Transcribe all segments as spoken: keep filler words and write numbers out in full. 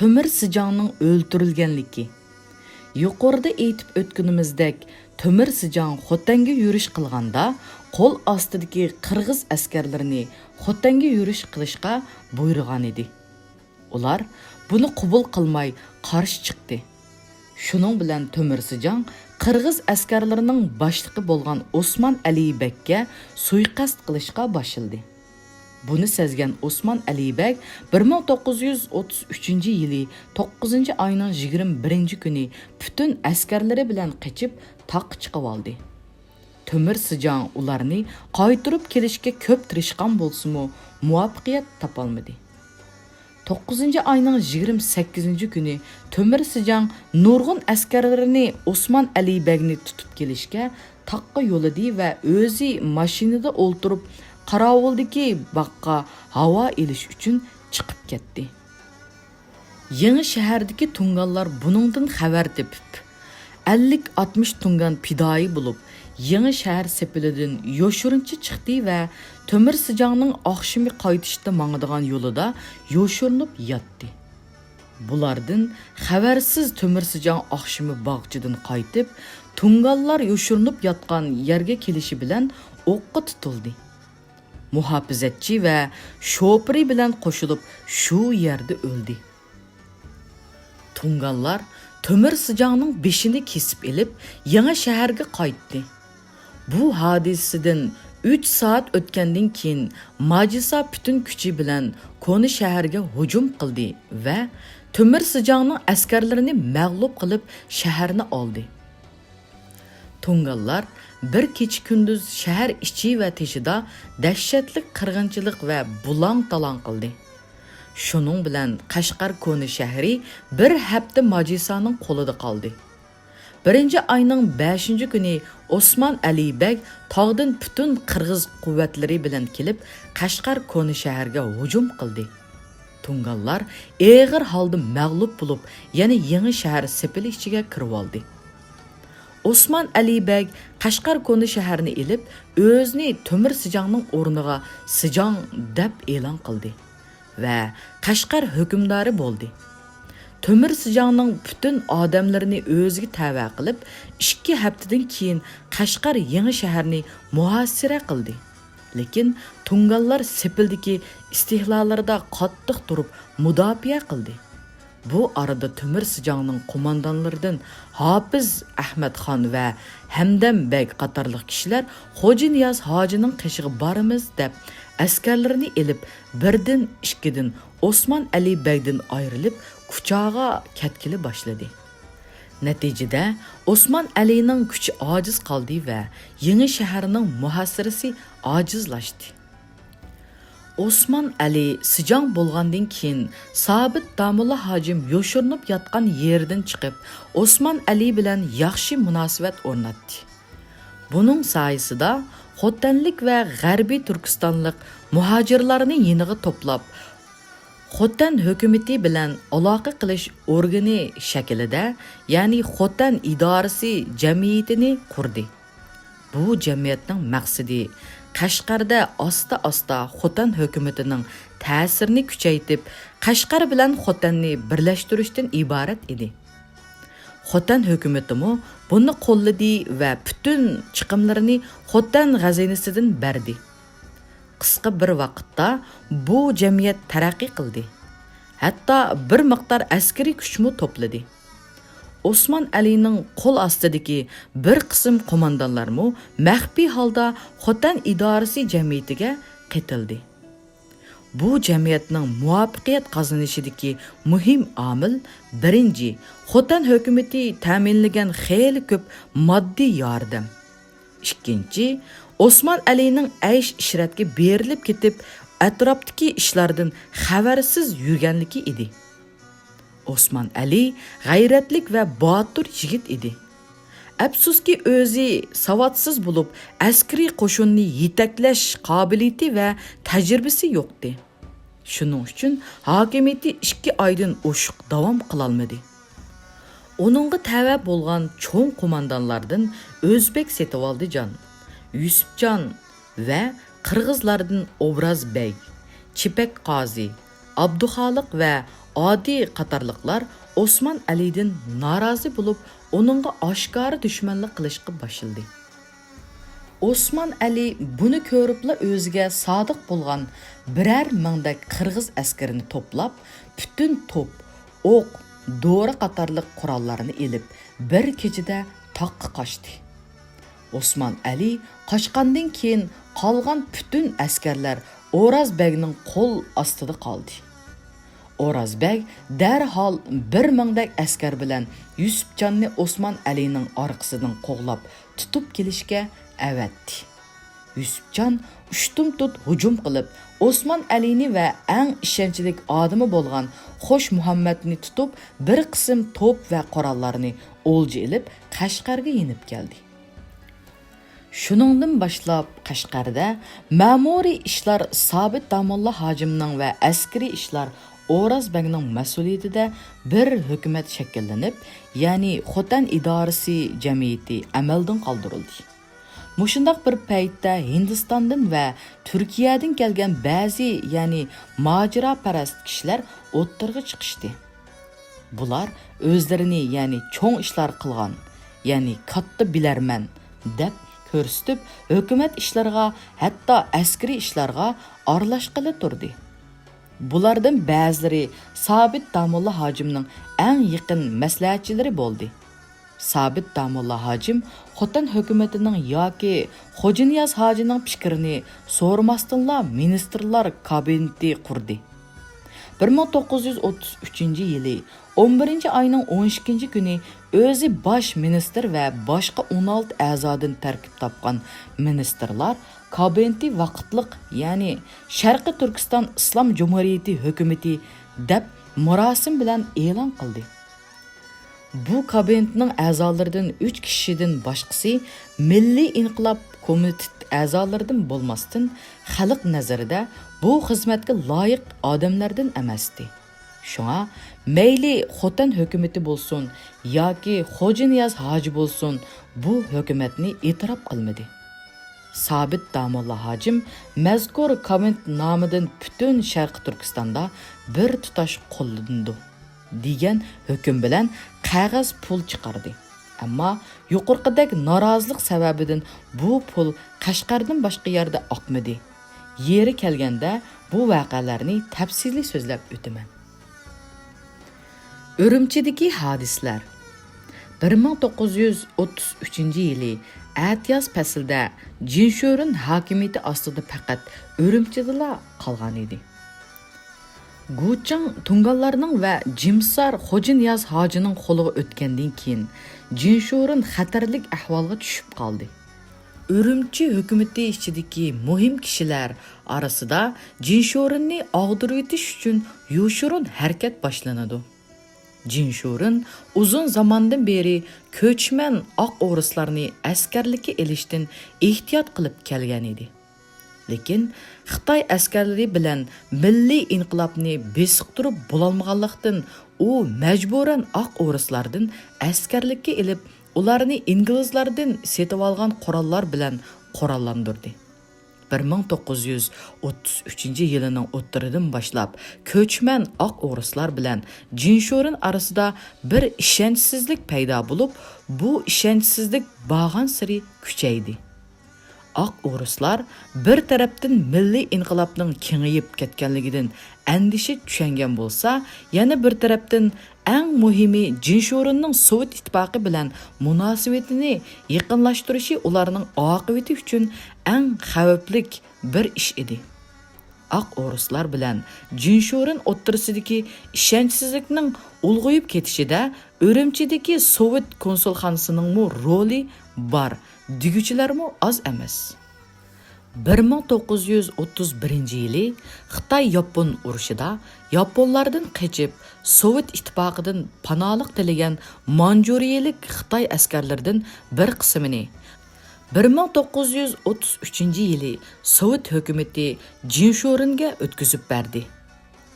تۆمۈر سىجاڭنىڭ ئۆلتۈرۈلگەنلىكى. يۇقىرىدا ئېيتىپ ئۆتكىنىمىزدەك، تۆمۈر سىجاڭ خوتەنگە يۈرۈش قىلغاندا، قول ئاستىدىكى قىرغىز ئەسكەرلىرىنى خوتەنگە يۈرۈش قىلىشقا بۇيرۇغانىدى. ئۇلار بۇنى قوبۇل قىلماي قارشى چىقتى. شۇنىڭ بىلەن تۆمۈر سىجاڭ قىرغىز ئەسكەرلىرىنىڭ باشلىقى بولغان ئوسمان ئەلى بەگكە سۇيىقەست قىلىشقا باشلىدى. بۇنى سەزگەن ئوسمان ئەلى بەگ بىر مىڭ توققۇز يۈز ئوتتۇز ئۈچىنچى يىلى توققۇزىنچى ئاينىڭ يىگىرمە بىرىنچى كۈنى پۈتۈن ئەسكەرلىرى بىلەن قېچىپ، تاغقا چىقىۋالدى. تۆمۈر سىجاڭ ئۇلارنى قايتۇرۇپ كېلىشكە كۆپ تىرىشقان بولسىمۇ، مۇۋەپپەقىيەت تاپالمىدى. توققۇزىنچى ئاينىڭ يىگىرمە سەككىزىنچى كۈنى تۆمۈر سىجاڭ نۇرغۇن ئەسكەرلىرىنى ئوسمان ئەلى بەگنى تۇتۇپ كېلىشكە تاغقا يوللىدى ۋە ئۆزى ماشىنىدا ئولتۇرۇپ، قاراۋۇلدىكى باغقا ھاۋا ئېلىش ئۈچۈن چىقىپ كەتتى. يېڭى شەھەردىكى تۇڭگانلار بۇنىڭدىن خەۋەر تېپىپ، ئەللىك ئاتمىش تۇڭگان پىدائىي بولۇپ، يېڭى شەھەر سېپىلىدىن يوشۇرۇنچە چىقتى ۋە تۆمۈر سىجاڭنىڭ ئاخشىمى قايتىشتا ماڭىدىغان يولىدا يوشۇرۇنۇپ ياتتى. بۇلاردىن خەۋەرسىز تۆمۈر سىجاڭ ئاخشىمى باغچىدىن قايتىپ، تۇڭگانلار يوشۇرۇنۇپ ياتقان يەرگە كېلىشى بىلەن ئوققا تۇتۇلدى. مۇھاپىزەتچى ۋە شوپۇرى بىلەن قوشۇلۇپ شۇ يەردە ئۆلدى. تۇڭگانلار تۆمۈر سىجاڭنىڭ بېشىنى كېسىپ ئېلىپ، يېڭى شەھەرگە قايتتى. بۇ ھادىسىدىن ئۈچ سائەت ئۆتكەندىن كېيىن، ماجىسا پۈتۈن كۈچى بىلەن كونا شەھەرگە ھۇجۇم قىلدى ۋە تۆمۈر سىجاڭنىڭ ئەسكەرلىرىنى مەغلۇپ قىلىپ، شەھەرنى ئالدى. تۇڭگانلار بىر كېچە-كۈندۈز شەھەر ئىچى ۋە تېشىدا دەھشەتلىك قىرغىنچىلىق ۋە بۇلاڭ-تالاڭ قىلدى. شۇنىڭ بىلەن قەشقەر كونا شەھىرى بىر ھەپتە ماجىسانىڭ قولىدا قالدى. بىرىنچى ئاينىڭ بەشىنچى كۈنى ئوسمان ئەلى بەگ تاغدىن پۈتۈن قىرغىز قۇۋۋەتلىرى بىلەن كېلىپ، قەشقەر كونا شەھەرگە ھۇجۇم قىلدى. تۇڭگانلار ئېغىر ھالدا مەغلۇپ بولۇپ، يەنە يېڭى شەھەر سېپىلى ئىچىگە كىرىۋالدى. ئوسمان ئەلى بەگ قەشقەر كونا شەھەرنى ئېلىپ، ئۆزىنى تۆمۈر سىجاڭنىڭ ئورنىغا سىجاڭ دەپ ئېلان قىلدى ۋە قەشقەر ھۆكۈمدارى بولدى. تۆمۈر سىجاڭنىڭ پۈتۈن ئادەملىرىنى ئۆزىگە تەۋە قىلىپ، ئىككى ھەپتىدىن كېيىن قەشقەر يېڭى شەھەرنى مۇھاسىرە قىلدى. لېكىن تۇڭگانلار سېپىلدىكى ئىستېھلالىرىدا قاتتىق تۇرۇپ مۇداپىئە قىلدى. بۇ ئارىدا تۆمۈر سىجاڭنىڭ قوماندانلىرىدىن ھاپىز ئەخمەت خان ۋە ھەمدەم بەگ قاتارلىق كىشىلەر خوجا نىياز ھاجىنىڭ قېشىغا بارىمىز دەپ ئەسكەرلىرىنى ئېلىپ، بىردىن، ئىككىدىن ئوسمان ئەلى بەگدىن ئايرىلىپ، كۇچاغا كەتكىلى باشلىدى. نەتىجىدە، ئوسمان ئەلىنىڭ كۈچى ئاجىز قالدى ۋە يېڭى شەھەرنىڭ مۇھاسىرىسى ئاجىزلاشتى. ئوسمان ئەلى سىجاڭ بولغاندىن كېيىن، سابىت داموللا ھاجىم يوشۇرۇنۇپ ياتقان يېرىدىن چىقىپ، ئوسمان ئەلى بىلەن ياخشى مۇناسىۋەت ئورناتتى. بۇنىڭ سايىسىدا خوتەنلىك ۋە غەربىي تۈركىستانلىق مۇھاجىرلارنى يېنىغا توپلاپ، خوتەن ھۆكۈمىتى بىلەن ئالاقە قىلىش ئورگىنى شەكلىدە، يەنى خوتەن ئىدارىسى جەمئىيىتىنى قۇردى. بۇ جەمئىيەتنىڭ مەقسىتى قەشقەردە ئاستا-ئاستا خوتەن ھۆكۈمىتىنىڭ تەسىرىنى كۈچەيتىپ، قەشقەر بىلەن خوتەننى بىرلەشتۈرۈشتىن ئىبارەت ئىدى. خوتەن ھۆكۈمىتىمۇ بۇنى قوللىدى ۋە پۈتۈن چىقىملىرىنى خوتەن غەزىنىسىدىن بەردى. قىسقا بىر ۋاقىتتا بۇ جەمئىيەت تەرەققىي قىلدى. ھەتتا بىر مىقدار ئەسكىرىي كۈچمۇ توپلىدى. ئوسمان ئەلىنىڭ قول ئاستىدىكى بىر قىسىم قوماندانلارمۇ مەخپىي ھالدا خوتەن ئىدارىسى جەمئىيىتىگە قېتىلدى. بۇ جەمئىيەتنىڭ مۇۋەپپەقىيەت قازىنىشىدىكى مۇھىم ئامىل، بىرىنچى، خوتەن ھۆكۈمىتى تەمىنلىگەن خېلى كۆپ ماددىي ياردەم. ئىككىنچى، ئوسمان ئەلىنىڭ ئەيش-ئىشرەتكە بېرىلىپ كېتىپ، ئەتراپتىكى ئىشلاردىن خەۋەرسىز يۈرگەنلىكى ئىدى. ئوسمان ئەلى غەيرەتلىك ۋە باتۇر يىگىت ئىدى. ئەپسۇسكى، ئۆزى ساۋاتسىز بولۇپ، ئەسكىرىي قوشۇننى يېتەكلەش قابىلىيىتى ۋە تەجرىبىسى يوقتى. شۇنىڭ ئۈچۈن ھاكىمىيىتى ئىككى ئايدىن ئوشۇق داۋام قىلالمىدى. ئۇنىڭغا تەۋە بولغان چوڭ قوماندانلاردىن ئۆزبېك سېتىۋالدىجان، يۈسۈپجان ۋە قىرغىزلاردىن ئوبراز بەگ، چىپەك قازى، ئابدۇخالىق ۋە ئادى قاتارلىقلار ئوسمان ئەلىدىن نارازى بولۇپ، ئۇنىڭغا ئاشكارا دۈشمەنلىك قىلىشقا باشلىدى. ئوسمان ئەلى بۇنى كۆرۈپلا ئۆزىگە سادىق بولغان بىرەر مىڭدەك قىرغىز ئەسكىرىنى توپلاپ، پۈتۈن توپ، ئوق، دورا قاتارلىق قوراللارنى ئېلىپ، بىر كېچىدە تاغقا قاچتى. ئوسمان ئەلى قاچقاندىن كېيىن قالغان پۈتۈن ئەسكەرلەر ئوراز بەگنىڭ قول ئاستىدا قالدى. ئوراز بەگ دەرھال بىر مىڭدەك ئەسكەر بىلەن يۈسۈپجاننى ئوسمان ئەلىنىڭ ئارقىسىدىن قوغلاپ تۇتۇپ كېلىشكە ئەۋەتتى. يۈسۈپجان ئۇشتۇمتۇت ھۇجۇم قىلىپ، ئوسمان ئەلىنى ۋە ئەڭ ئىشەنچلىك ئادىمى بولغان خوش مۇھەممەدنى تۇتۇپ، بىر قىسىم توپ ۋە قوراللارنى ئولجا ئېلىپ، قەشقەرگە يېنىپ كەلدى. شۇنىڭدىن باشلاپ قەشقەردە مەمۇرىي ئىشلار سابىت داموللا ھاجىمنىڭ ۋە ئەسكىرىي ئىشلار ئوراز بەگنىڭ مەسئۇلىيىتىدە بىر ھۆكۈمەت شەكىللىنىپ، يەنى خوتەن ئىدارىسى جەمئىيىتى ئەمەلدىن قالدۇرۇلدى. مۇشۇنداق بىر پەيتتە ھىندىستاندىن ۋە تۈركىيەدىن كەلگەن بەزى، يەنى ماجىراپەرەس كىشىلەر ئوتتۇرىغا چىقىشتى. بۇلار ئۆزلىرىنى، يەنى چوڭ ئىشلار قىلغان، يەنى كاتتا بىلەرمەن دەپ كۆرسىتىپ، ھۆكۈمەت ئىشلىرىغا، ھەتتا ئەسكىرىي ئىشلارغا ئارىلاشقىلى تۇردى. بۇلاردىن بەزىلىرى سابىت داموللا ھاجىمنىڭ ئەڭ يېقىن مەسلىھەتچىلىرى بولدى. سابىت داموللا ھاجىم خوتەن ھۆكۈمىتىنىڭ ياكى خوجانىياز ھاجىنىڭ پىكرىنى سورىماستىنلا مىنىستىرلار كابىنېتى قۇردى. بىر مىڭ توققۇز يۈز ئوتتۇز ئۈچىنچى يىلى ئون بىرىنچى ئاينىڭ ئون ئىككىنچى كۈنى ئۆزى باش مىنىستىر ۋە باشقا ئون ئالتە ئەزادىن تەركىب تاپقان مىنىستىرلار كابىنېتى ۋاقىتلىق، يەنى شەرقىي تۈركىستان ئىسلام جۇمھۇرىيىتى ھۆكۈمىتى دەپ مۇراسىم بىلەن ئېلان قىلدى. بۇ كابىنېتنىڭ ئەزالىرىدىن ئۈچ كىشىدىن باشقىسى مىللىي ئىنقىلاب كومىتېت ئەزالىرىدىن بولماستىن، خەلق نەزىرىدە بۇ خىزمەتكە لايىق ئادەملەردىن ئەمەستى. شۇڭا مەيلى خوتەن ھۆكۈمىتى بولسۇن ياكى خوجانىياز ھاجى بولسۇن، بۇ ھۆكۈمەتنى ئېتىراپ قىلمىدى. سابىت داموللا ھاجىم مەزكۇر كابىنېت نامىدىن پۈتۈن شەرقىي تۈركىستاندا بىر تۇتاش قوللىنىدۇ دېگەن ھۆكۈم بىلەن قەغەز پۇل چىقاردى. ئەمما يۇقىرىقىدەك نارازىلىق سەۋەبىدىن بۇ پۇل قەشقەردىن باشقا يەردە ئاقمىدى. يېرى كەلگەندە بۇ ۋەقەلەرنى تەپسىلىي سۆزلەپ ئۆتىمەن. ئۈرۈمچىدىكى ھادىسىلەر. بىر مىڭ توققۇز يۈز ئوتتۇز ئۈچىنچى يىلى ئەتىياز پەسلىدە جىنشورېن ھاكىمىيىتى ئاستىدا پەقەت ئۈرۈمچىدىلا قالغان ئىدى. گۇچىڭ تۇڭگانلارنىڭ ۋە جىمسار خوجانىياز ھاجىنىڭ قولىغا ئۆتكەندىن كېيىن، جىنشورېن خەتەرلىك ئەھۋالغا چۈشۈپ قالدى. ئۈرۈمچى ھۆكۈمىتى ئىچىدىكى مۇھىم كىشىلەر ئارىسىدا جىنشورېننى ئاغدۇرۇۋېتىش ئۈچۈن يوشۇرۇن ھەرىكەت باشلىنىدۇ. جىنشورېن ئۇزۇن زاماندىن بېرى كۆچمەن ئاق ئورۇسلارنى ئەسكەرلىككە ئېلىشتىن ئېھتىيات قىلىپ كەلگەن ئىدى. لېكىن خىتاي ئەسكەرلىرى بىلەن مىللىي ئىنقىلابنى بېسىقتۇرۇپ بولالمىغانلىقتىن، ئۇ مەجبۇرەن ئاق ئورۇسلاردىن ئەسكەرلىككە ئېلىپ، ئۇلارنى ئىنگلىزلاردىن سېتىۋالغان قوراللار بىلەن قوراللاندۇردى. بىر مىڭ توققۇز يۈز ئوتتۇز ئۈچىنچى يىلىنىڭ ئوتتۇرىدىن باشلاپ، كۆچمەن ئاق ئورۇسلار بىلەن جىنشورېن ئارىسىدا بىر ئىشەنچسىزلىك پەيدا بولۇپ، بۇ ئىشەنچسىزلىك بارغانسېرى كۈچەيدى. ئاق ئورۇسلار بىر تەرەپتىن مىللىي ئىنقىلابنىڭ كېڭىيىپ كەتكەنلىكىدىن ئەندىشە چۈشەنگەن بولسا، يەنە بىر تەرەپتىن ئەڭ مۇھىمى جىنشورېننىڭ سوۋېت ئىتتىپاقى بىلەن مۇناسىۋىتىنى يېقىنلاشتۇرۇشى ئۇلارنىڭ ئاقىۋىتى ئۈچۈن ئەڭ خەۋپلىك بىر ئىش ئىدى. ئاق ئورۇسلار بىلەن جىنشورېن ئوتتۇرىسىدىكى ئىشەنچسىزلىكنىڭ ئۇلغىيىپ كېتىشىدە ئۈرۈمچىدىكى سوۋېت كونسۇلخانىسىنىڭمۇ رولى بار دېگۈچىلەرمۇ ئاز ئەمەس. بىر مىڭ توققۇز يۈز ئوتتۇز بىرىنچى يىلى خىتاي-ياپون ئۇرۇشىدا ياپونلاردىن قېچىپ، سوۋېت ئىتتىپاقىدىن پاناھلىق تىلىگەن مانجۇرىيىلىك خىتاي ئەسكەرلىرىدىن بىر قىسمىنى بىر مىڭ توققۇز يۈز ئوتتۇز ئۈچىنچى يىلى سوۋېت ھۆكۈمىتى جىنشورېنگە ئۆتكۈزۈپ بەردى.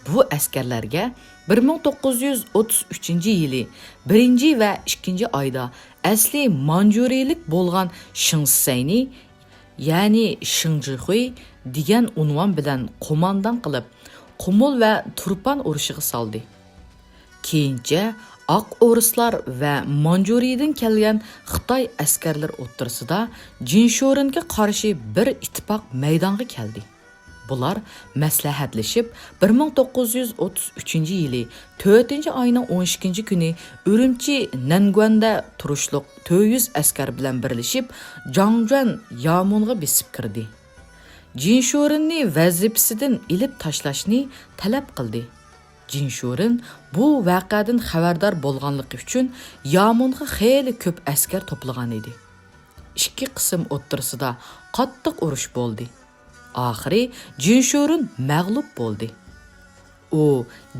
بۇ ئەسكەرلەرگە بىر مىڭ توققۇز يۈز ئوتتۇز ئۈچىنچى يىلى بىرىنچى ۋە ئىككىنچى ئايدا ئەسلى مانجۇرىيىلىك بولغان شېڭ سىسەينى، يەنى شېڭ جىخۇي دېگەن ئۇنۋان بىلەن قوماندان قىلىپ، قۇمۇل ۋە تۇرپان ئۇرۇشىغا سالدى. كېيىنچە ئاق ئورۇسلار ۋە مانجۇرىيىدىن كەلگەن خىتاي ئەسكەرلىرى ئوتتۇرىسىدا جىنشورېنگە قارشى بىر ئىتتىپاق مەيدانغا كەلدى. بۇلار مەسلىھەتلىشىپ، بىر مىڭ توققۇز يۈز ئوتتۇز ئۈچىنچى يىلى تۆتىنچى ئاينىڭ ئون ئىككىنچى كۈنى ئۈرۈمچى نەنگۇەندە تۇرۇشلۇق تۆت يۈز ئەسكەر بىلەن بىرلىشىپ، جاڭجۈەن يامۇنغا بېسىپ كىردى. جىنشورېننى ۋەزىپىسىدىن ئېلىپ تاشلاشنى تەلەپ قىلدى. جىنشورېن بۇ ۋەقەدىن خەۋەردار بولغانلىقى ئۈچۈن يامۇنغا خېلى كۆپ ئەسكەر توپلىغان ئىدى. ئىككى قىسىم ئوتتۇرىسىدا قاتتىق ئۇرۇش بولدى. ئاخىرى جىنشورېن مەغلۇپ بولدى. ئۇ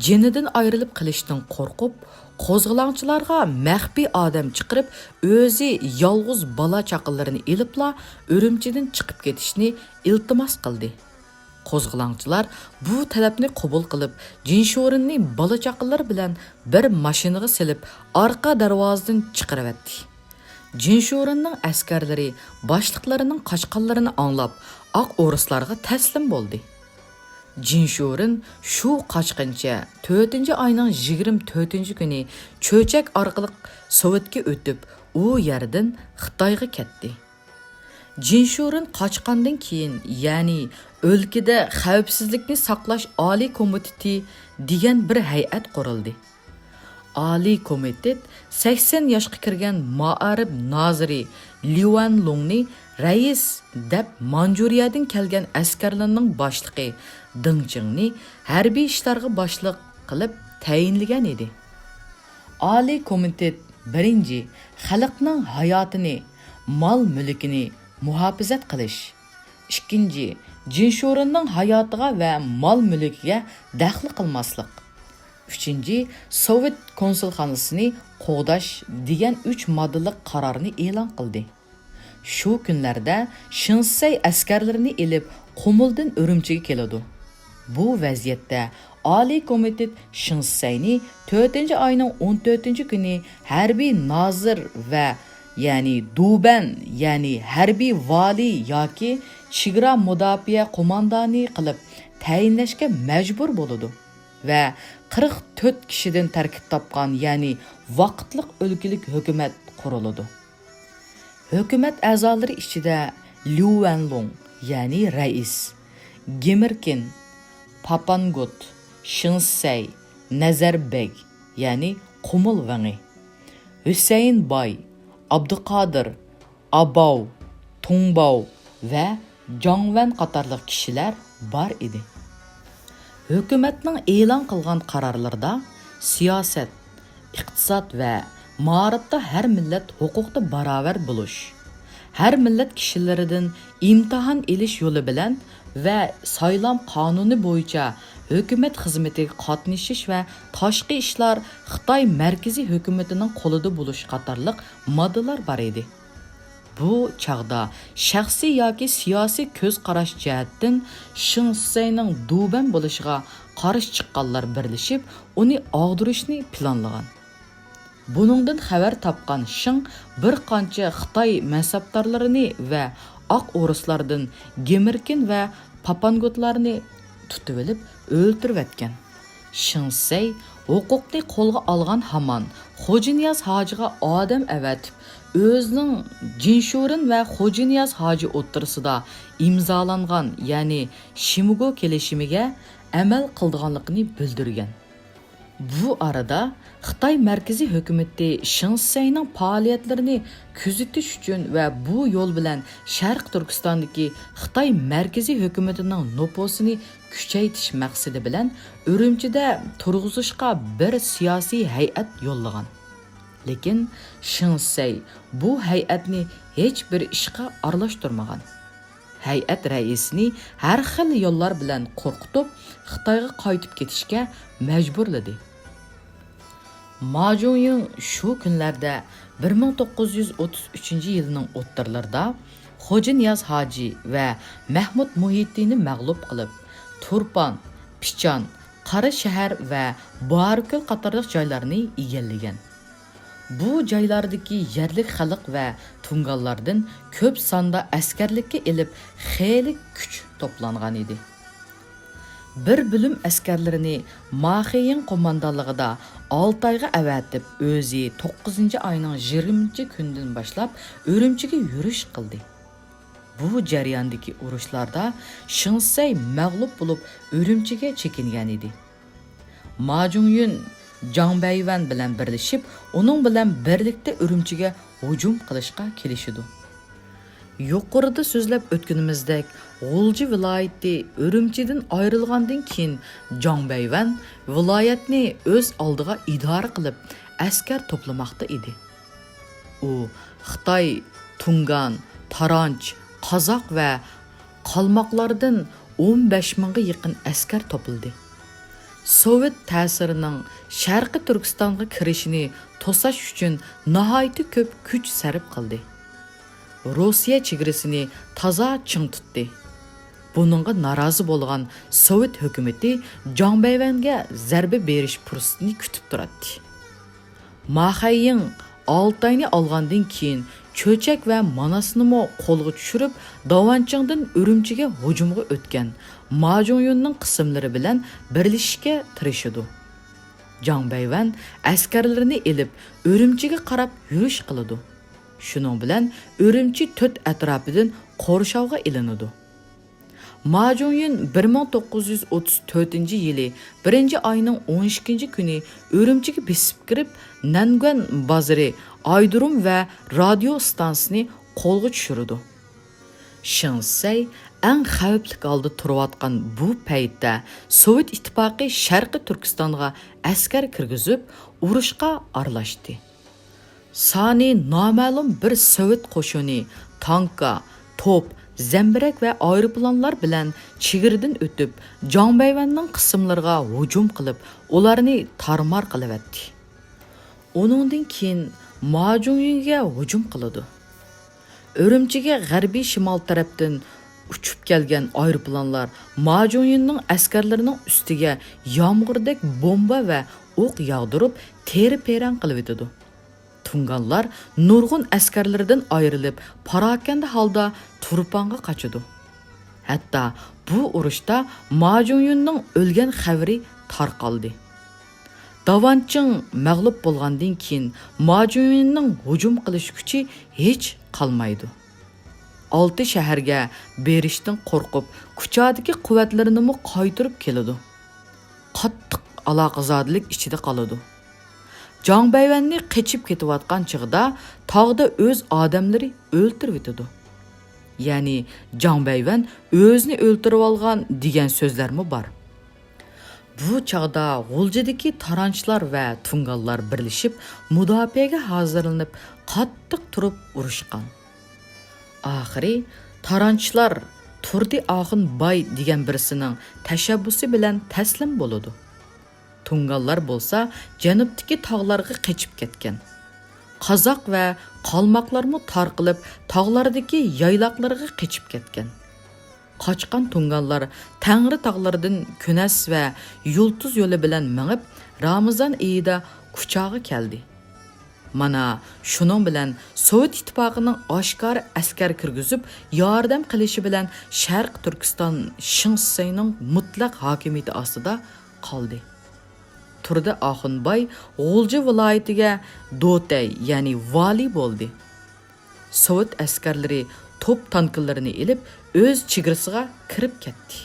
جېنىدىن ئايرىلىپ قېلىشتىن قورقۇپ، قوزغىلاڭچىلارغا مەخپىي ئادەم چىقىرىپ، ئۆزى يالغۇز بالا-چاقىلىرىنى ئېلىپلا ئۈرۈمچىدىن چىقىپ كېتىشنى ئىلتىماس قىلدى. قوزغىلاڭچىلار بۇ تەلەپنى قوبۇل قىلىپ، جىنشورېننى بالا-چاقىلىرى بىلەن بىر ماشىنىغا سېلىپ، ئارقا دەرۋازىدىن چىقىرىۋەتتى. جىنشورېننىڭ ئەسكەرلىرى باشلىقلىرىنىڭ قاچقانلىرىنى ئاڭلاپ، ئاق ئورۇسلارغا تەسلىم بولدى. جىنشورېن شۇ قاچقىنىچە تۆتىنچى ئاينىڭ يىگىرمە تۆتىنچى كۈنى چۆچەك ئارقىلىق سوۋېتكە ئۆتۈپ، ئۇ يەردىن خىتايغا كەتتى. جىنشورېن قاچقاندىن كېيىن، يەنى ئۆلكىدە خەۋپسىزلىكنى ساقلاش ئالىي كومىتېتى دېگەن بىر ھەيئەت قۇرۇلدى. ئالىي كومىتېت سەكسەن ياشقا كىرگەن مائارىپ نازىرى ليۇ ۋەنلۇڭنى رەئىس دەپ، مانجۇرىيەدىن كەلگەن ئەسكەرلەرنىڭ باشلىقى دېڭ چىڭنى ھەربىي ئىشلارغا باشلىق قىلىپ تەيىنلىگەن ئىدى. ئالىي كومىتېت بىرىنچى، خەلقنىڭ ھاياتىنى، مال-مۈلكىنى مۇھاپىزەت قىلىش. ئىككىنچى، جىنشورېننىڭ ھاياتىغا ۋە مال-مۈلكىگە دەخلى قىلماسلىق. ئۈچىنچى، سوۋېت كونسۇلخانىسىنى قوغداش دېگەن ئۈچ ماددىلىق قارارنى ئېلان قىلدى. شۇ كۈنلەردە شېڭ شىسەي ئەسكەرلىرىنى ئېلىپ، قۇمۇلدىن ئۈرۈمچىگە كېلىدۇ. بۇ ۋەزىيەتتە ئالىي كومىتېت شېڭ شىسەينى تۆتىنچى ئاينىڭ ئون تۆتىنچى كۈنى ھەربىي نازىر ۋە، يەنى دۇبەن، يەنى ھەربىي ۋالىي ياكى چېگرا مۇداپىئە قوماندانى قىلىپ تەيىنلەشكە مەجبۇر بولىدۇ ۋە قىرىق تۆت كىشىدىن تەركىب تاپقان، يەنى ۋاقىتلىق ئۆلكىلىك ھۆكۈمەت قۇرۇلىدۇ. ھۆكۈمەت ئەزالىرى ئىچىدە ليۇ ۋەنلۇڭ، يەنى رەئىس، گېمىركىن، پاپانگوت، شېڭ شىسەي، نەزەر بەگ، يەنى قۇمۇل ۋېڭى، ھۈسەيىن باي، ئابدۇقادىر، ئاباۋ، تۇڭباۋ ۋە جاڭ ۋەن قاتارلىق كىشىلەر بار ئىدى. ھۆكۈمەتنىڭ ئېلان قىلغان قارارلىرىدا سىياسەت، ئىقتىساد ۋە مائارىپتا ھەر مىللەت ھوقۇقتا باراۋەر بولۇش، ھەر مىللەت كىشىلىرىدىن ئىمتىھان ئېلىش يولى بىلەن ۋە سايلام قانۇنى بويىچە ھۆكۈمەت خىزمىتىگە قاتنىشىش ۋە تاشقى ئىشلار خىتاي مەركىزىي ھۆكۈمىتىنىڭ قولىدا بولۇش قاتارلىق ماددىلار بار ئىدى. بۇ چاغدا شەخسىي ياكى سىياسىي كۆز قاراش جەھەتتىن شېڭ شىسەينىڭ دۇبەن بولۇشىغا قارشى چىققانلار بىرلىشىپ، ئۇنى ئاغدۇرۇشنى پىلانلىغان. بۇنىڭدىن خەۋەر تاپقان شېڭ بىر قانچە خىتاي مەنسەپدارلىرىنى ۋە ئاق ئورۇسلاردىن گېمىركىن ۋە پاپانگوتلارنى تۇتۇۋېلىپ ئۆلتۈرۈۋەتكەن. شېڭ شىسەي ھوقۇقنى قولغا ئالغان ھامان خوجانىياز ھاجىغا ئادەم ئەۋەتىپ، ئۆزىنىڭ جىنشورېن ۋە خوجانىياز ھاجى ئوتتۇرىسىدا ئىمزالانغان، يەنى شىمگو كېلىشىمىگە ئەمەل قىلىدىغانلىقىنى بىلدۈرگەن. بۇ ئارىدا خىتاي مەركىزىي ھۆكۈمىتى شېڭ شىسەينىڭ پائالىيەتلىرىنى كۆزىتىش ئۈچۈن ۋە بۇ يول بىلەن شەرقىي تۈركىستاندىكى خىتاي مەركىزىي ھۆكۈمىتىنىڭ نوپۇسىنى كۈچەيتىش مەقسىتى بىلەن ئۈرۈمچىدە تۇرغۇزۇشقا بىر سىياسىي ھەيئەت يوللىغان. لېكىن شېڭ شىسەي بۇ ھەيئەتنى ھېچ بىر ئىشقا ئارىلاشتۇرمىغان. ھەيئەت رەئىسىنى ھەر خىل يوللار بىلەن قورقۇتۇپ، خىتايغا قايتىپ كېتىشكە مەجبۇرلىدى. ما جۇڭيىڭ شۇ كۈنلەردە، بىر مىڭ توققۇز يۈز ئوتتۇز ئۈچىنچى يىلنىڭ ئوتتۇرىلىرىدا، خوجانىياز ھاجى ۋە مەھمۇد مۇھىتىنى مەغلۇپ قىلىپ، تۇرپان، پىچان، قاراشەھەر ۋە باھاركۆل قاتارلىق جايلارنى ئىگىلىگەن. بۇ جايلاردىكى يەرلىك خەلق ۋە تۇڭگانلاردىن كۆپ ساندا ئەسكەرلىككە ئېلىپ، خېلى كۈچ توپلانغان ئىدى. بىر بۆلۈم ئەسكەرلىرىنى ما خېيىڭ قوماندانلىقىدا ئالتايغا ئەۋەتىپ، ئۆزى توققۇزىنچى ئاينىڭ يىگىرمىنچى كۈنىدىن باشلاپ ئۈرۈمچىگە يۈرۈش قىلدى. بۇ جەرياندىكى ئۇرۇشلاردا شېڭ شىسەي مەغلۇپ بولۇپ، ئۈرۈمچىگە چېكىنگەنىدى. ما جۇڭيۈن جاڭ بەيۋەن بىلەن بىرلىشىپ، ئۇنىڭ بىلەن بىرلىكتە ئۈرۈمچىگە ھۇجۇم قىلىشقا كېلىشىدۇ. يۇقىرىدا سۆزلەپ ئۆتكىنىمىزدەك، غۇلجا ۋىلايىتى ئۈرۈمچىدىن ئايرىلغاندىن كېيىن، جاڭ بەيۋەن ۋىلايەتنى ئۆز ئالدىغا ئىدارە قىلىپ، ئەسكەر توپلىماقتا ئىدى. ئۇ خىتاي، تۇڭگان، تارانچ، قازاق ۋە قالماقلاردىن ئون بەش مىڭغا يېقىن ئەسكەر توپلىدى. سوۋېت تەسىرىنىڭ شەرقىي تۈركىستانغا كىرىشىنى توساش ئۈچۈن ناھايىتى كۆپ كۈچ سەرپ قىلدى. روسىيە چېگرىسىنى تازا چىڭ تۇتتى. بۇنىڭغا نارازى بولغان سوۋېت ھۆكۈمىتى جاڭ بەيۋەنگە زەربە بېرىش پۇرسىتىنى كۈتۈپ تۇراتتى. ما خەييىڭ ئالتاينى ئالغاندىن كېيىن، چۆچەك ۋە ماناسنىمۇ قولغا چۈشۈرۈپ، داۋانچىڭدىن ئۈرۈمچىگە ھۇجۇمغا ئۆتكەن ما جۇڭيۈننىڭ قىسىملىرى بىلەن بىرلىشىشكە تىرىشىدۇ. جاڭ بەيۋەن ئەسكەرلىرىنى ئېلىپ، ئۈرۈمچىگە قاراپ يۈرۈش قىلىدۇ. شۇنىڭ بىلەن ئۈرۈمچى تۆت ئەتراپىدىن قورشاۋغا ئېلىنىدۇ. ما جۇڭيۈن بىر مىڭ توققۇز يۈز ئوتتۇز تۆتىنچى يىلى بىرىنچى ئاينىڭ ئون ئىككىنچى كۈنى ئۈرۈمچىگە بېسىپ كىرىپ، نەنگۈەن بازىرى، ئايرودروم ۋە رادىيو ئىستانسىسىنى قولغا چۈشۈرىدۇ. شېڭ شىسەي ئەڭ خەۋپلىك ھالدا تۇرۇۋاتقان بۇ پەيتتە سوۋېت ئىتتىپاقى شەرقىي تۈركىستانغا ئەسكەر كىرگۈزۈپ، ئۇرۇشقا ئارىلاشتى. سانى نامەلۇم بىر سوۋېت قوشۇنى تانكا، توپ، زەمبىرەك ۋە ئايروپىلانلار بىلەن چېگرىدىن ئۆتۈپ، جاڭ بەيۋەننىڭ قىسىملىرىغا ھۇجۇم قىلىپ، ئۇلارنى تارمار قىلىۋەتتى. ئۇنىڭدىن كېيىن ما جۇڭيۈنگە ھۇجۇم قىلىدۇ. ئۈرۈمچىگە غەربىي شىمال تەرەپتىن ئۇچۇپ كەلگەن ئايروپىلانلار ما جۇڭيۈننىڭ ئەسكەرلىرىنىڭ ئۈستىگە يامغۇردەك بومبا ۋە ئوق ياغدۇرۇپ، تېرە پېرەڭ قىلىۋېتىدۇ. تۇڭگانلار نۇرغۇن ئەسكەرلىرىدىن ئايرىلىپ، پاراكەندە ھالدا تۇرپانغا قاچىدۇ. ھەتتا بۇ ئۇرۇشتا ما جۇڭيۈننىڭ ئۆلگەن خەۋىرى تارقالدى. داۋانچىڭ مەغلۇپ بولغاندىن كېيىن، ما جۇڭيۈننىڭ ھۇجۇم قىلىش كۈچى ھېچ قالمايدۇ. ئالتە شەھەرگە بېرىشتىن قورقۇپ، كۇچادىكى قۇۋۋەتلىرىنىمۇ قايتۇرۇپ كېلىدۇ. قاتتىق ئالاقىزادىلىك ئىچىدە قالىدۇ. جاڭ بەيۋەننى قېچىپ كېتىۋاتقان چېغىدا تاغدا ئۆز ئادەملىرى ئۆلتۈرۈۋېتىدۇ. يەنى جاڭ بەيۋەن ئۆزىنى ئۆلتۈرۈۋالغان دېگەن سۆزلەرمۇ بار. بۇ چاغدا غۇلجىدىكى تارانچلار ۋە تۇڭگانلار بىرلىشىپ مۇداپىئەگە ھازىرلىنىپ، قاتتىق تۇرۇپ ئۇرۇشقان. ئاخىرى تارانچلار تۇردى ئاخۇن باي دېگەن بىرسىنىڭ تەشەببۇسى بىلەن تەسلىم بولىدۇ. تۇڭگانلار بولسا جەنۇبتىكى تاغلارغا قېچىپ كەتكەن. قازاق ۋە قالماقلارمۇ تارقىلىپ، تاغلاردىكى يايلاقلارغا قېچىپ كەتكەن. قاچقان تۇڭگانلار تەڭرى تاغلىرىدىن كۈنەس ۋە يۇلتۇز يولى بىلەن مېڭىپ، رامىزان ئېيىدا كۇچاغا كەلدى. مانا، شۇنىڭ بىلەن سوۋېت ئىتتىپاقىنىڭ ئاشكارا ئەسكەر كىرگۈزۈپ ياردەم قىلىشى بىلەن شەرقىي تۈركىستان شېڭ شىسەينىڭ مۇتلەق ھاكىمىيىتى ئاستىدا قالدى. تۇردى ئاخۇن باي غۇلجا ۋىلايىتىگە دوتەي، يەنى ۋالىي بولدى. سوۋېت ئەسكەرلىرى توپ تانكىلىرىنى ئېلىپ، ئۆز چېگرىسىغا كىرىپ كەتتى.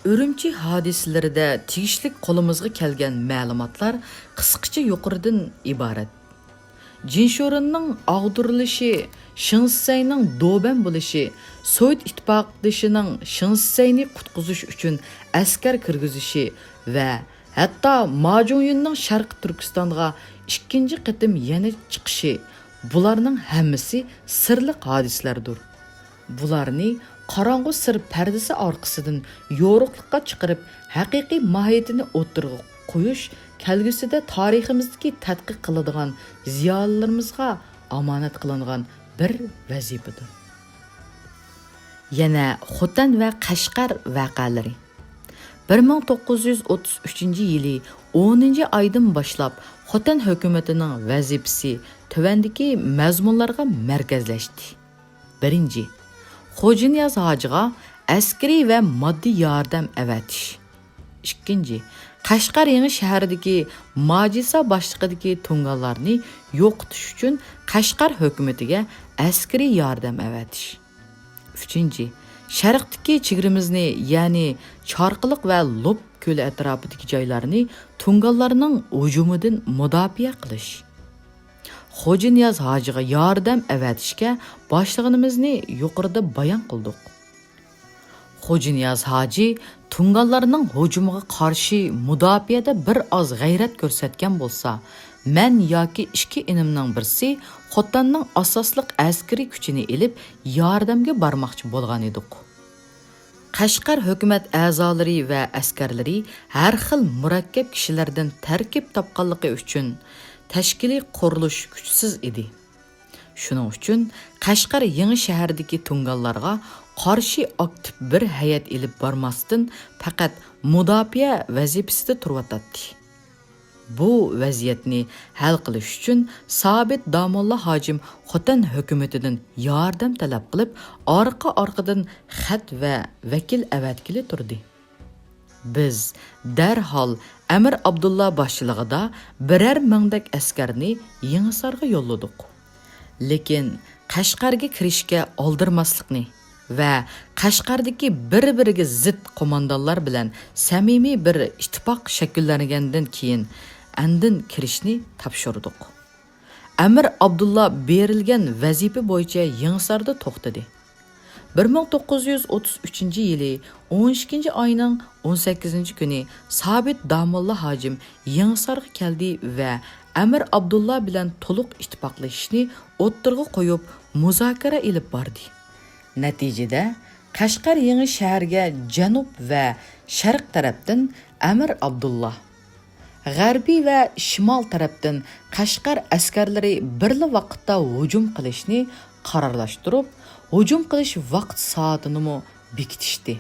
ئۈرۈمچى ھادىسىلىرىدە تېگىشلىك قولىمىزغا كەلگەن مەلۇماتلار قىسقىچە يۇقىرىدىن ئىبارەت. جىنشورېننىڭ ئاغدۇرۇلۇشى، شېڭ شىسەينىڭ دوبەن بولۇشى، سوۋېت ئىتتىپاقدىشىنىڭ شېڭ شىسەينى قۇتقۇزۇش ئۈچۈن ئەسكەر كىرگۈزۈشى ۋە ھەتتا ما جۇڭيۈننىڭ شەرقىي تۈركىستانغا ئىككىنچى قېتىم يەنە چىقىشى، بۇلارنىڭ ھەممىسى سىرلىق ھادىسىلەردۇر. بۇلارنى قاراڭغۇ سىر پەردىسى ئارقىسىدىن يورۇقلۇققا چىقىرىپ، ھەقىقىي ماھىيىتىنى ئوتتۇرىغا قويۇش كەلگۈسىدە تارىخىمىزدىكى تەتقىق قىلىدىغان زىيالىيلىرىمىزغا ئامانەت قىلىنغان بىر ۋەزىپىدۇر. يەنە خوتەن ۋە قەشقەر ۋەقەلىرى. بىر مىڭ توققۇز يۈز ئوتتۇز ئۈچىنچى يىلى ئونىنچى ئايدىن باشلاپ، خوتەن ھۆكۈمىتىنىڭ ۋەزىپىسى تۆۋەندىكى مەزمۇنلارغا مەركەزلەشتى. بىرىنچى، خوجانىياز ھاجىغا ئەسكىرىي ۋە ماددىي ياردەم ئەۋەتىش. ئىككىنچى، قەشقەر يېڭى شەھىرىدىكى ماجىسا باشلىقىدىكى تۇڭگانلارنى يوقىتىش ئۈچۈن قەشقەر ھۆكۈمىتىگە ئەسكىرىي ياردەم ئەۋەتىش. ئۈچىنچى، شەرقتىكى چېگرىمىزنى، يەنى چارقىلىق ۋە لوپ كۆلى ئەتراپىدىكى جايلارنى تۇڭگانلارنىڭ ھۇجۇمىدىن مۇداپىئە قىلىش. خوجانىياز ھاجىغا ياردەم ئەۋەتىشكە باشلىغىنىمىزنى يۇقىرىدا بايان قىلدۇق. خوجانىياز ھاجى تۇڭگانلارنىڭ ھۇجۇمىغا قارشى مۇداپىئەدە بىر ئاز غەيرەت كۆرسەتكەن بولسا، مەن ياكى ئىككى ئىنىمنىڭ بىرسى خوتەننىڭ ئاساسلىق ئەسكىرىي كۈچىنى ئېلىپ، ياردەمگە بارماقچى بولغان ئىدۇق. قەشقەر ھۆكۈمەت ئەزالىرى ۋە ئەسكەرلىرى ھەر خىل مۇرەككەپ كىشىلەردىن تەركىب تاپقانلىقى ئۈچۈن، تەشكىلىي قۇرۇلۇش كۈچسىز ئىدى. شۇنىڭ ئۈچۈن قەشقەر يېڭى شەھەردىكى تۇڭگانلارغا قارشى ئاكتىپ بىر ھەيئەت ئېلىپ بارماستىن، پەقەت مۇداپىئە ۋەزىپىسىدە تۇرۇۋاتاتتى. بۇ ۋەزىيەتنى ھەل قىلىش ئۈچۈن سابىت داموللا ھاجىم خوتەن ھۆكۈمىتىدىن ياردەم تەلەپ قىلىپ، ئارقا-ئارقىدىن خەت ۋە ۋەكىل ئەۋەتكىلى تۇردى. بىز دەرھال ئەمىر ئابدۇللا باشچىلىقىدا بىرەر مىڭدەك ئەسكەرنى يېڭىسارغا يوللىدۇق. لېكىن قەشقەرگە كىرىشكە ئالدىرىماسلىقنى ۋە قەشقەردىكى بىر-بىرىگە زىت قوماندانلار بىلەن سەمىمىي بىر ئىتتىپاق شەكىللەنگەندىن كېيىن ئاندىن كىرىشنى تاپشۇردۇق. ئەمىر ئابدۇللا بېرىلگەن ۋەزىپە بويىچە يېڭىساردا توختىدى. بىر مىڭ توققۇز يۈز ئوتتۇز ئۈچىنچى يىلى ئون ئىككىنچى ئاينىڭ ئون سەككىزىنچى كۈنى سابىت داموللا ھاجىم يېڭىسارغا كەلدى ۋە ئەمىر ئابدۇللا بىلەن تولۇق ئىتتىپاقلىشىشنى ئوتتۇرىغا قويۇپ، مۇزاكىرە ئېلىپ باردى. نەتىجىدە، قەشقەر يېڭى شەھەرگە جەنۇب ۋە شەرق تەرەپتىن ئەمىر ئابدۇللا، غەربىي ۋە شىمال تەرەپتىن قەشقەر ئەسكەرلىرى بىرلا ۋاقىتتا ھۇجۇم قىلىشنى قارارلاشتۇرۇپ، ھۇجۇم قىلىش ۋاقىت سائىتىنىمۇ بېكىتىشتى.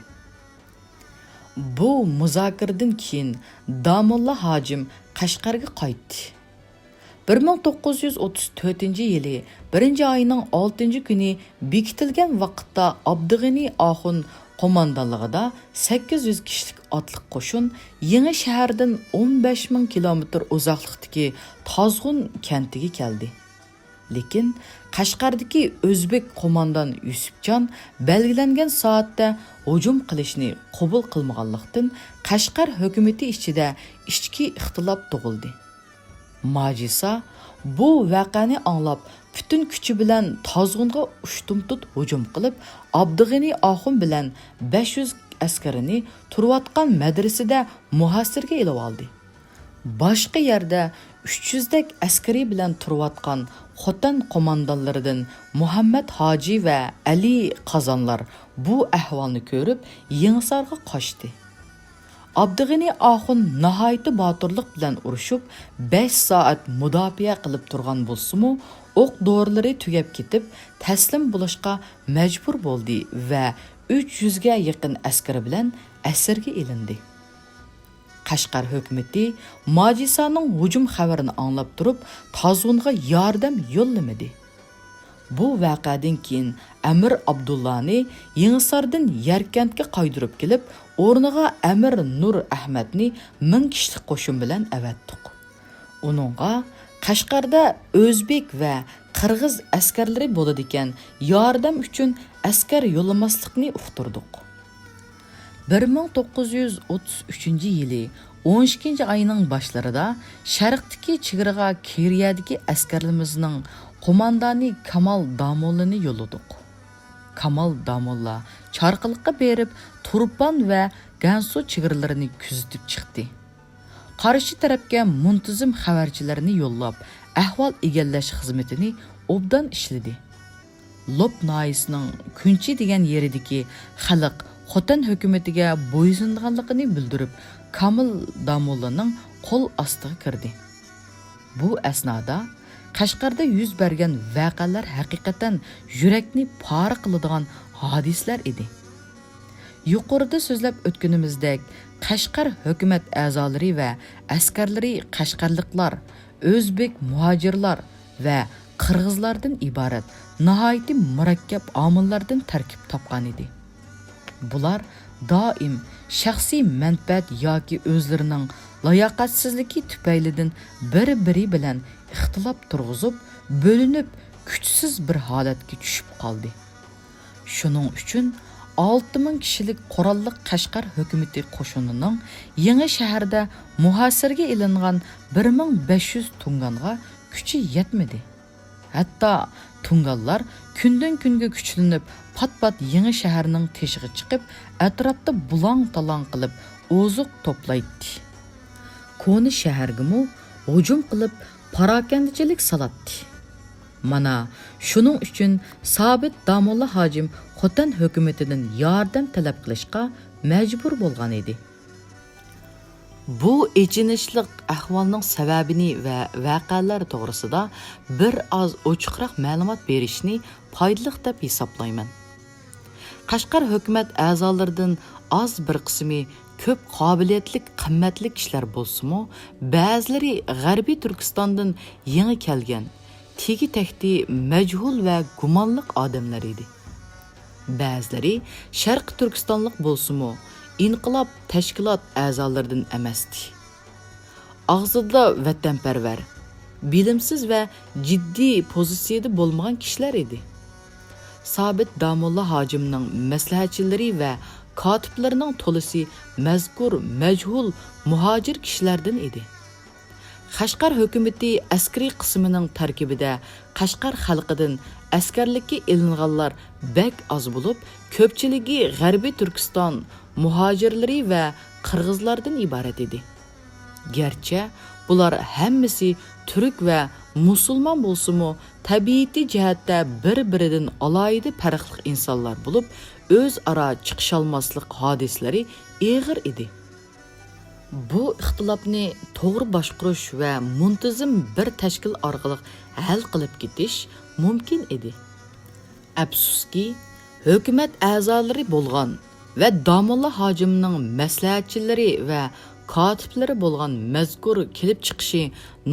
بۇ مۇزاكىرىدىن كېيىن داموللا ھاجىم قەشقەرگە قايتتى. بىر مىڭ توققۇز يۈز ئوتتۇز تۆتىنچى يىلى بىرىنچى ئاينىڭ ئالتىنچى كۈنى بېكىتىلگەن ۋاقىتتا ئابدۇغېنى ئاخۇن قوماندانلىقىدا سەككىز يۈز كىشىلىك ئاتلىق قوشۇن يېڭى شەھەردىن ئون بەش مىڭ كىلومېتىر ئۇزاقلىقتىكى تازغۇن كەنتىگە كەلدى. لېكىن قەشقەردىكى ئۆزبېك قوماندان يۈسۈپجان بەلگىلەنگەن سائەتتە ھۇجۇم قىلىشنى قوبۇل قىلمىغانلىقتىن، قەشقەر ھۆكۈمىتى ئىچىدە ئىچكى ئىختىلاپ تۇغۇلدى. ماجىسا بۇ ۋەقەنى ئاڭلاپ، پۈتۈن كۈچى بىلەن تازغۇنغا ئۇشتۇمتۇت ھۇجۇم قىلىپ، ئابدۇغېنى ئاخۇن بىلەن بەش يۈز ئەسكىرىنى تۇرۇۋاتقان مەدرىسىدە مۇھاسىرىگە ئېلىۋالدى. باشقا يەردە ئۈچ يۈزدەك ئەسكىرى بىلەن تۇرۇۋاتقان خوتەن قوماندانلىرىدىن مۇھەممەت ھاجى ۋە ئەلى قازانلار بۇ ئەھۋالنى كۆرۈپ، يېڭىسارغا قاچتى. ئابدۇغېنى ئاخۇن ناھايىتى باتۇرلۇق بىلەن ئۇرۇشۇپ، بەش سائەت مۇداپىئە قىلىپ تۇرغان بولسىمۇ، ئوق دورىلىرى تۈگەپ كېتىپ، تەسلىم بولۇشقا مەجبۇر بولدى ۋە ئۈچ يۈزگە يېقىن ئەسكىرى بىلەن ئەسىرگە ئېلىندى. قەشقەر ھۆكۈمىتى ماجىسانىڭ ھۇجۇم خەۋىرىنى ئاڭلاپ تۇرۇپ، تازغۇنغا ياردەم يوللىمىدى. بۇ ۋەقەدىن كېيىن ئەمىر ئابدۇللانى يېڭىساردىن يەركەنتكە قايتۇرۇپ كېلىپ، ئورنىغا ئەمىر نۇر ئەھمەدنى مىڭ كىشىلىك قوشۇن بىلەن ئەۋەتتۇق. ئۇنىڭغا قەشقەردە ئۆزبېك ۋە قىرغىز ئەسكەرلىرى بولىدىكەن، ياردەم ئۈچۈن ئەسكەر يوللىماسلىقنى ئۇقتۇردۇق. بىر مىڭ توققۇز يۈز ئوتتۇز ئۈچىنچى يىلى ئون ئىككىنچى ئاينىڭ باشلىرىدا شەرقتىكى چېگرىغا كېرىيەدىكى ئەسكەرلىرىمىزنىڭ قوماندانى كامال داموللىنى يوللىدۇق. كامال داموللا چارقىلىققا بېرىپ، تۇرپان ۋە گەنسۇ چېگرىلىرىنى كۆزىتىپ چىقتى. قارشى تەرەپكە مۇنتىزىم خەۋەرچىلەرنى يوللاپ، ئەھۋال ئىگىلەش خىزمىتىنى ئوبدان ئىشلىدى. لوپ ناھىيىسىنىڭ كۈنچى دېگەن يېرىدىكى خەلق خوتەن ھۆكۈمىتىگە بويسۇنىدىغانلىقىنى بىلدۈرۈپ، كامىل داموللانىڭ قول ئاستىغا كىردى. بۇ ئەسنادا قەشقەردە يۈز بەرگەن ۋەقەلەر ھەقىقەتەن يۈرەكنى پارە قىلىدىغان ھادىسىلەر ئىدى. يۇقىرىدا سۆزلەپ ئۆتكىنىمىزدەك، قەشقەر ھۆكۈمەت ئەزالىرى ۋە ئەسكەرلىرى قەشقەرلىقلار، ئۆزبېك مۇھاجىرلار ۋە قىرغىزلاردىن ئىبارەت ناھايىتى مۇرەككەپ ئامىللاردىن تەركىب تاپقان ئىدى. بۇلار دائىم شەخسىي مەنپەئەت ياكى ئۆزلىرىنىڭ لاياقەتسىزلىكى تۈپەيلىدىن بىر-بىرى بىلەن ئىختىلاپ تۇرغۇزۇپ، بۆلۈنۈپ، كۈچسىز بىر ھالەتكە چۈشۈپ قالدى. شۇنىڭ ئۈچۈن ئالتە مىڭ كىشىلىك قوراللىق قەشقەر ھۆكۈمىتى قوشۇنىنىڭ يېڭى شەھەردە مۇھاسىرىگە ئېلىنغان بىر مىڭ بەش يۈز تۇڭگانغا كۈچى يەتمىدى. ھەتتا تۇڭگانلار كۈندىن-كۈنگە كۈچلىنىپ، پات-پات يېڭى شەھەرنىڭ تېشىغا چىقىپ، ئەتراپتا بۇلاڭ-تالاڭ قىلىپ ئوزۇق توپلايتتى. كونا شەھەرگىمۇ ھۇجۇم قىلىپ، پاراكەندىچىلىك سالاتتى. مانا شۇنىڭ ئۈچۈن سابىت داموللا ھاجىم خوتەن ھۆكۈمىتىدىن ياردەم تەلەپ قىلىشقا مەجبۇر بولغان ئىدى. بۇ ئېچىنىشلىق ئەھۋالنىڭ سەۋەبىنى ۋە ۋەقەلەر توغرىسىدا بىر ئاز ئوچۇقراق مەلۇمات بېرىشنى پايدىلىق دەپ ھېسابلايمەن. قەشقەر ھۆكۈمەت ئەزالىرىدىن ئاز بىر قىسمى كۆپ قابىلىيەتلىك، قىممەتلىك كىشىلەر بولسىمۇ، بەزىلىرى غەربىي تۈركىستاندىن يېڭى كەلگەن، تېگى-تەكتى مەجھۇل ۋە گۇمانلىق ئادەملەر ئىدى. بەزىلىرى شەرقىي تۈركىستانلىق بولسىمۇ، ئىنقىلاب تەشكىلات ئەزالىرىدىن ئەمەستى. ئاغزىدا ۋەتەنپەرۋەر، بىلىمسىز ۋە جىددىي پوزىتسىيىدە بولمىغان كىشىلەر ئىدى. سابىت داموللا ھاجىمنىڭ مەسلىھەتچىلىرى ۋە كاتىپلىرىنىڭ تولىسى مەزكۇر مەجھۇل مۇھاجىر كىشىلەردىن ئىدى. قەشقەر ھۆكۈمىتى ئەسكىرىي قىسمىنىڭ تەركىبىدە قەشقەر خەلقىدىن ئەسكەرلىككە ئېلىنغانلار بەك ئاز بولۇپ، كۆپچىلىكى غەربىي تۈركىستان مۇھاجىرلىرى ۋە قىرغىزلاردىن ئىبارەت ئىدى. گەرچە بۇلار ھەممىسى تۈرك ۋە مۇسۇلمان بولسىمۇ، تەبىئىتى جەھەتتە بىر-بىرىدىن ئالاھىدە پەرقلىق ئىنسانلار بولۇپ، ئۆزئارا چىقىشالماسلىق ھادىسىلىرى ئېغىر ئىدى. بۇ ئىختىلاپنى توغرا باشقۇرۇش ۋە مۇنتىزىم بىر تەشكىل ئارقىلىق ھەل قىلىپ كېتىش مۇمكىن ئىدى. ئەپسۇسكى، ھۆكۈمەت ئەزالىرى بولغان ۋە داموللا ھاجىمنىڭ مەسلىھەتچىلىرى ۋە كاتىپلىرى بولغان مەزكۇر كېلىپ چىقىشى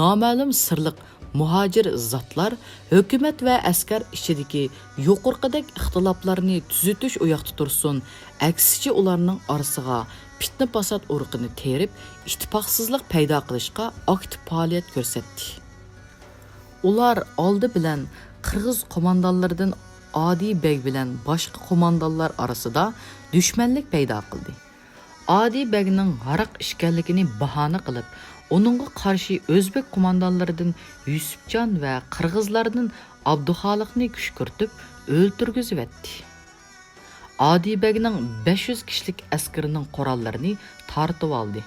نامەلۇم سىرلىق مۇھاجىر زاتلار ھۆكۈمەت ۋە ئەسكەر ئىچىدىكى يۇقىرىقىدەك ئىختىلاپلارنى تۈزىتىش ئۇياقتا تۇرسۇن، ئەكسىچە ئۇلارنىڭ ئارىسىغا پىتنە-پاسات ئۇرۇقىنى تېرىپ، ئىتتىپاقسىزلىق پەيدا قىلىشقا ئاكتىپ پائالىيەت كۆرسەتتى. ئۇلار ئالدى بىلەن قىرغىز قوماندانلىرىدىن ئادىي بەگ بىلەن باشقا قوماندانلار ئارىسىدا دۈشمەنلىك پەيدا قىلدى. ئادىي بەگنىڭ ھاراق ئىچكەنلىكىنى باھانە قىلىپ، ئۇنىڭغا قارشى ئۆزبېك قوماندانلىرىدىن يۈسۈپجان ۋە قىرغىزلاردىن ئابدۇخالىقنى كۈشكۈرتۈپ ئۆلتۈرگۈزۈۋەتتى. ئادىي بەگنىڭ بەش يۈز كىشىلىك ئەسكىرىنىڭ قوراللىرىنى تارتىۋالدى.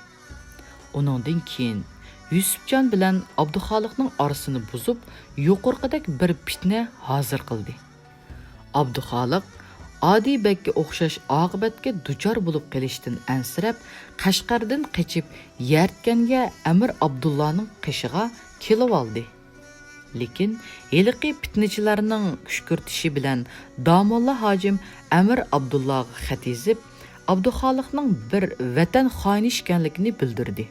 ئۇنىڭدىن كېيىن يۈسۈپجان بىلەن ئابدۇخالىقنىڭ ئارىسىنى بۇزۇپ، يۇقىرىقىدەك بىر پىتنە ھازىر قىلدى. ئابدۇخالىق ئادىي بەگكە ئوخشاش ئاقىۋەتكە دۇچار بولۇپ قېلىشتىن ئەنسىرەپ، قەشقەردىن قېچىپ، يەركەنگە ئەمىر ئابدۇللانىڭ قېشىغا كېلىۋالدى. لېكىن ھېلىقى پىتنىچىلەرنىڭ كۈشكۈرتۈشى بىلەن داموللا ھاجىم ئەمىر ئابدۇللاغا خەت يېزىپ، ئابدۇخالىقنىڭ بىر ۋەتەن خائىنى ئىكەنلىكىنى بىلدۈردى.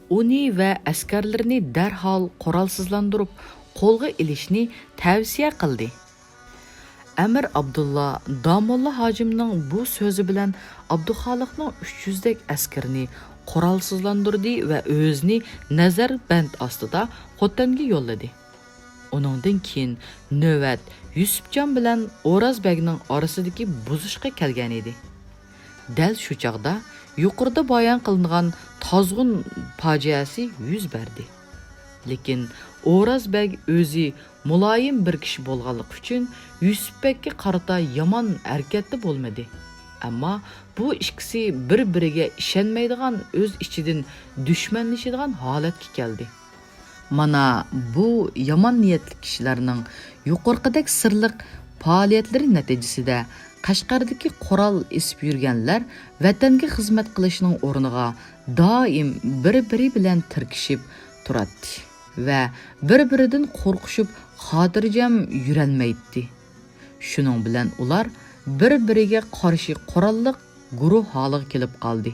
ئۇنى ۋە ئەسكەرلىرىنى دەرھال قورالسىزلاندۇرۇپ، قولغا ئېلىشنى تەۋسىيە قىلدى. ئەمىر ئابدۇللا داموللا ھاجىمنىڭ بۇ سۆزى بىلەن ئابدۇخالىقنىڭ ئۈچ يۈزدەك ئەسكىرىنى قورالسىزلاندۇردى ۋە ئۆزىنى نەزەربەند ئاستىدا خوتەنگە يوللىدى. ئۇنىڭدىن كېيىن نۆۋەت يۈسۈپجان بىلەن ئوراز بەگنىڭ ئارىسىدىكى بۇزۇشقا كەلگەن ئىدى. دەل شۇ چاغدا يۇقىرىدا بايان قىلىنغان تازغۇن پاجىئەسى يۈز بەردى. لېكىن ئوراز بەگ ئۆزى مۇلايىم بىر كىشى بولغانلىقى ئۈچۈن يۈسۈپ بەگكە قارىتا يامان ھەرىكەتتە بولمىدى. ئەمما بۇ ئىككىسى بىر-بىرىگە ئىشەنمەيدىغان، ئۆز ئىچىدىن دۈشمەنلىشىدىغان ھالەتكە كەلدى. مانا بۇ يامان نىيەتلىك كىشىلەرنىڭ يۇقىرىقىدەك سىرلىق پائالىيەتلىرى نەتىجىسىدە، قەشقەردىكى قورال ئېسىپ يۈرگەنلەر ۋەتەنگە خىزمەت قىلىشنىڭ ئورنىغا دائىم بىر-بىرى بىلەن تىركىشىپ تۇراتتى ۋە بىر-بىرىدىن قورقۇشۇپ خاتىرجەم يۈرەلمەيتتى. شۇنىڭ بىلەن ئۇلار بىر-بىرىگە قارشى قوراللىق گۇرۇھ ھالىغا كېلىپ قالدى.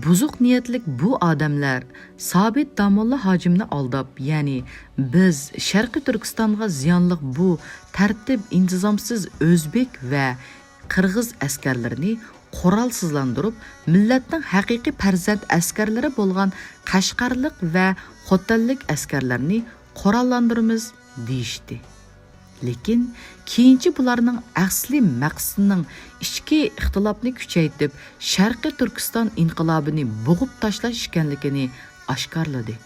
بۇزۇق نىيەتلىك بۇ ئادەملەر سابىت داموللا ھاجىمنى ئالداپ، يەنى بىز شەرقىي تۈركىستانغا زىيانلىق بۇ تەرتىپ ئىنتىزامسىز ئۆزبېك ۋە قىرغىز ئەسكەرلىرىنى قورالسىزلاندۇرۇپ، مىللەتنىڭ ھەقىقىي پەرزەنت ئەسكەرلىرى بولغان قەشقەرلىك ۋە خوتەنلىك ئەسكەرلەرنى قوراللاندۇرىمىز دېيىشتى. لېكىن كېيىنچە بۇلارنىڭ ئەسلىي مەقسىتىنىڭ ئىچكى ئىختىلاپنى كۈچەيتىپ، شەرقىي تۈركىستان ئىنقىلابىنى بوغۇپ تاشلاش ئىكەنلىكىنى ئاشكارىلىدى.